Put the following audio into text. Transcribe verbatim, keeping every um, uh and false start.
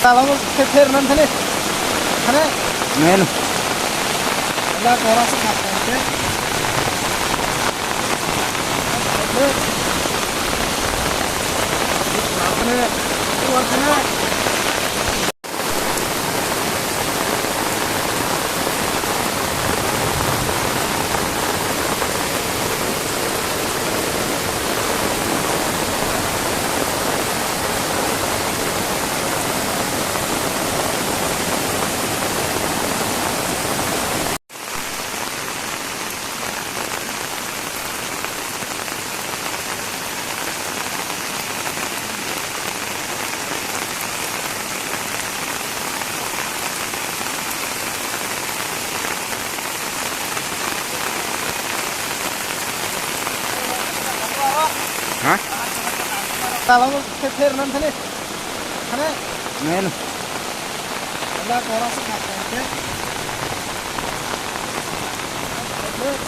Talango phe-, pher nan thani. Thani. Neno. Ala kora se khap khap khe. Thani. Thani. Ha? Talango phe-, pher nan thani. Thani. Neno. Ala kora se khap khap khe.